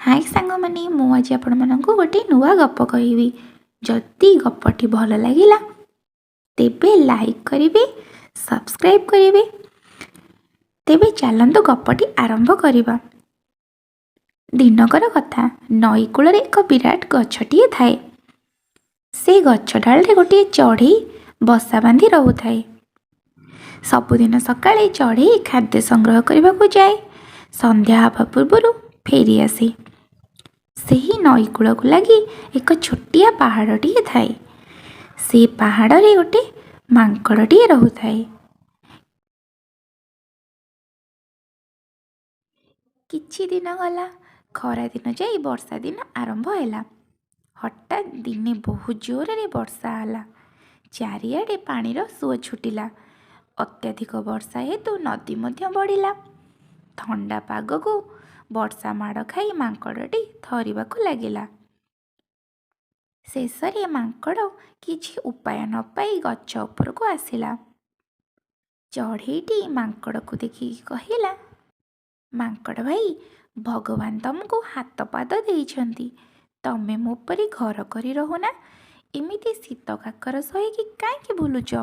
High ସାଙ୍ଗମାନେ, ମୁଁ ଆଜି ଆପଣମାନଙ୍କୁ ଗୋଟେ ନୂଆ ଗପ କହିବି। ଯଦି ଗପଟି ଭଲ ଲାଗିଲା, ତେବେ ଲାଇକ୍ କରିବେ, ସବସ୍କ୍ରାଇବ୍ କରିବେ। ତେବେ ଚାଲନ୍ତୁ, ଗପଟି ଆରମ୍ଭ କରିବା। ଦିନକର କଥା, ନଈ କୂଳରେ ଏକ ବିରାଟ ଗଛଟିଏ ଥାଏ। ସେ ଗଛ ଡାଳରେ ଗୋଟିଏ ଚଢ଼େଇ ବସା ବାନ୍ଧି ରହୁଥାଏ। ସବୁଦିନ ସକାଳେ ଚଢ଼େଇ ଖାଦ୍ୟ ସଂଗ୍ରହ କରିବାକୁ ଯାଏ, ସନ୍ଧ୍ୟା ହେବା ପୂର୍ବରୁ ଫେରି ଆସେ। ସେହି ନଈ କୂଳକୁ ଲାଗି ଏକ ଛୋଟିଆ ପାହାଡ଼ଟିଏ ଥାଏ। ସେ ପାହାଡ଼ରେ ଗୋଟେ ମାଙ୍କଡ଼ଟିଏ ରହୁଥାଏ। କିଛି ଦିନ ଗଲା। ଖରାଦିନ ଯାଇ ବର୍ଷା ଦିନ ଆରମ୍ଭ ହେଲା। ହଠାତ୍ ଦିନେ ବହୁତ ଜୋରରେ ବର୍ଷା ହେଲା। ଚାରିଆଡ଼େ ପାଣିର ସୁଅ ଛୁଟିଲା। ଅତ୍ୟଧିକ ବର୍ଷା ହେତୁ ନଦୀ ମଧ୍ୟ ବଢ଼ିଲା। ଥଣ୍ଡା ପାଗକୁ ବର୍ଷା ମାଡ଼ ଖାଇ ମାଙ୍କଡ଼ଟି ଥରିବାକୁ ଲାଗିଲା। ଶେଷରେ ମାଙ୍କଡ଼ କିଛି ଉପାୟ ନ ପାଇ ଗଛ ଉପରକୁ ଆସିଲା। ଚଢ଼େଇଟି ମାଙ୍କଡ଼କୁ ଦେଖିକି କହିଲା, "ମାଙ୍କଡ଼ ଭାଇ, ଭଗବାନ ତମକୁ ହାତ ପାଦ ଦେଇଛନ୍ତି। ତମେ ମୋ ପରି ଘର କରି ରହୁନା। ଏମିତି ଶୀତ କାକର ସହିକି କାହିଁକି ବୁଲୁଛ?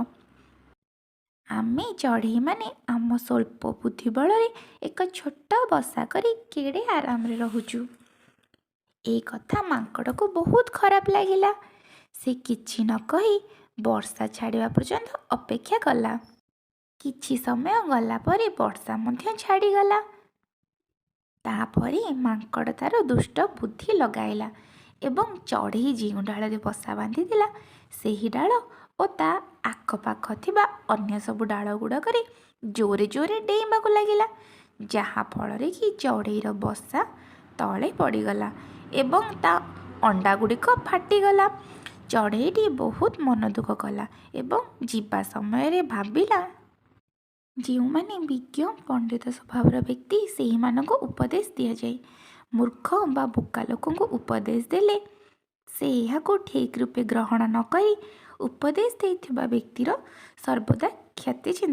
ଆମେ ଚଢ଼େଇମାନେ ଆମ ସ୍ୱଳ୍ପ ବୁଦ୍ଧି ବଳରେ ଏକ ଛୋଟ ବସା କରି କେଡ଼େ ଆରାମରେ ରହୁଛୁ।" ଏ କଥା ମାଙ୍କଡ଼କୁ ବହୁତ ଖରାପ ଲାଗିଲା। ସେ କିଛି ନ କହି ବର୍ଷା ଛାଡ଼ିବା ପର୍ଯ୍ୟନ୍ତ ଅପେକ୍ଷା କଲା। କିଛି ସମୟ ଗଲା ପରେ ବର୍ଷା ମଧ୍ୟ ଛାଡ଼ିଗଲା। ତାପରେ ମାଙ୍କଡ଼ ତାର ଦୁଷ୍ଟ ବୁଦ୍ଧି ଲଗାଇଲା ଏବଂ ଚଢ଼େଇ ଯେଉଁ ଡାଳରେ ବସା ବାନ୍ଧିଥିଲା, ସେହି ଡାଳ ଓ ତା ଆଖପାଖ ଥିବା ଅନ୍ୟ ସବୁ ଡାଳ ଗୁଡ଼ିକରେ ଜୋରେ ଜୋରେ ଡେଇଁବାକୁ ଲାଗିଲା, ଯାହା ଫଳରେ କି ଚଢ଼େଇର ବସା ତଳେ ପଡ଼ିଗଲା ଏବଂ ତା ଅଣ୍ଡା ଗୁଡ଼ିକ ଫାଟିଗଲା। ଚଢ଼େଇଟି ବହୁତ ମନ ଦୁଃଖ କଲା ଏବଂ ଯିବା ସମୟରେ ଭାବିଲା, ଯେଉଁମାନେ ବିଜ୍ଞ, ପଣ୍ଡିତ ସ୍ୱଭାବର ବ୍ୟକ୍ତି, ସେହିମାନଙ୍କୁ ଉପଦେଶ ଦିଆଯାଏ। ମୂର୍ଖ ବା ବୋକା ଲୋକଙ୍କୁ ଉପଦେଶ ଦେଲେ ସେ ଏହାକୁ ଠିକ୍ ରୂପେ ଗ୍ରହଣ ନ କରି ଉପଦେଶ ଦେଇଥିବା ବ୍ୟକ୍ତିର ସର୍ବଦା କ୍ଷତି ଚିନ୍ତା